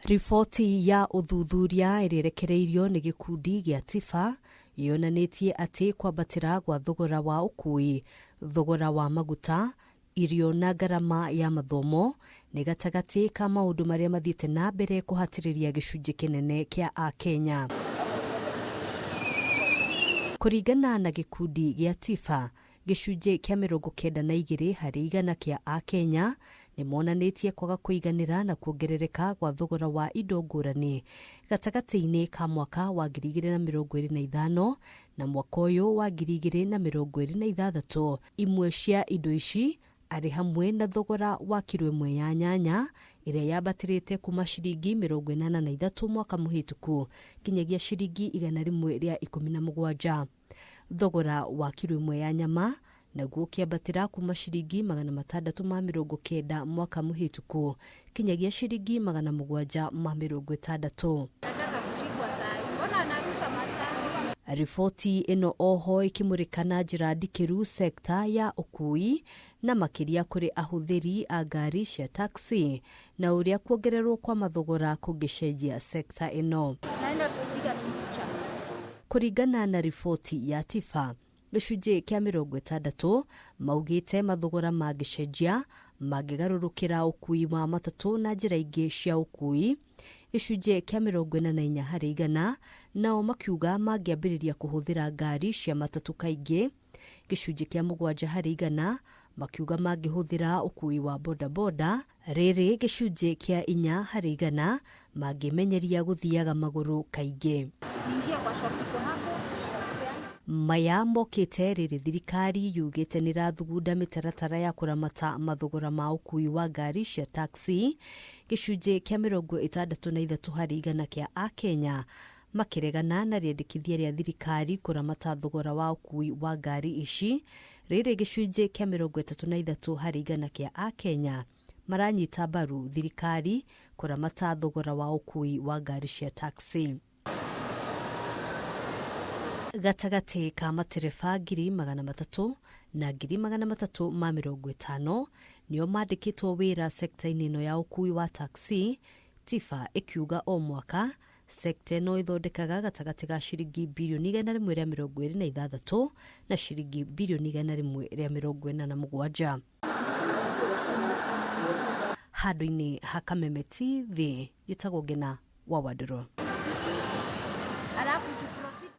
Riboti ya ũthuthuria ĩrĩa ĩrekereirio nĩ gĩkundi gĩa TIFA yonanĩtie atĩ kwambatĩra gwa thogora wa ũkui, thogora wa maguta, irio na ngarama ya mathomo nĩ gatagatĩ ka maũndũ marĩa mathiĩte na mbere kũhatĩrĩria gĩcunjĩ kĩnene kĩa Akenya. Kũringana na gĩkundi gĩa TIFA, gĩcunjĩ kĩa 92 harĩ igana kĩa Akenya nĩ monanĩtie kwaga kũiganĩra na kuongerereka gwa thogora wa indo ngũrani gatagatĩ-inĩ ka mwaka wa 2025 na mwaka ũyũ wa 2026. Imwe cia indo ici arĩ hamwe na thogora wa kiro ĩmwe ya nyanya ĩrĩa yambatĩrĩte kuma ciringi 83 mwaka mũhĩtũku nginyagia ciringi 117. Thogora wa kiro ĩmwe ya nyama naguo ũkĩambatĩra kuma ciringi 690 mwaka mũhĩtũku kinyagia ciringi 760. Riboti ĩno oho ĩkĩmũrĩka na njĩra ndikĩru sekta ya ũkui na makĩria kũrĩ ahũthĩri a ngari cia taxi na ũrĩa kuongererwo kwa mathogora kũngĩcenjia sekta ĩno. Kũringana na riboti ya TIFA, gĩcunjĩ kĩa 60 maugĩte mathogora mangĩcenjia mangĩgarũrũkĩra ũkui wa matatũ na njĩra ingĩ cia ũkui. Gĩcunjĩ kĩa 44 harĩ igana nao makiuga mangĩambĩrĩria kũhũthĩra ngari cia matatũ kaingĩ. Gĩcunjĩ kĩa 7 harĩ igana makiuga mangĩhũthĩra ũkui wa bodaboda, rĩrĩ gĩcunjĩ kĩa 4 harĩ igana mangĩmenyeria gũthiaga magũrũ kaingĩ. Maya mokĩte rĩrĩ thirikari yugĩte nĩrathugunda mĩtaratara ya kũramata mathogora ma ũkui wa ngari cia taxi. Gĩcunjĩ kĩa 63 harĩ igana kĩa Akenya makĩregana na rĩendekithia rĩa thirikari kũramata thogora wa ũkui wa ngari ici, rĩrĩ gĩcunjĩ kĩa 33 harĩ igana kĩa Akenya maranyita mbaru thirikari kũramata thogora wa ũkui wa ngari cia taxi. Gatagatĩ ka matereba 300,000 na 350,000 nĩo mandĩkĩtwo wĩra sekta-inĩ ĩno ya ũkui wa taxi, TIFA ĩkiuga o mwaka sekta ĩno ĩthondekaga gatagatĩ ga ciringi birioni 126 na ciringi birioni 147. Handũ-inĩ ha Kameme TV, njĩtagwo Ngena wa Wandũrũ.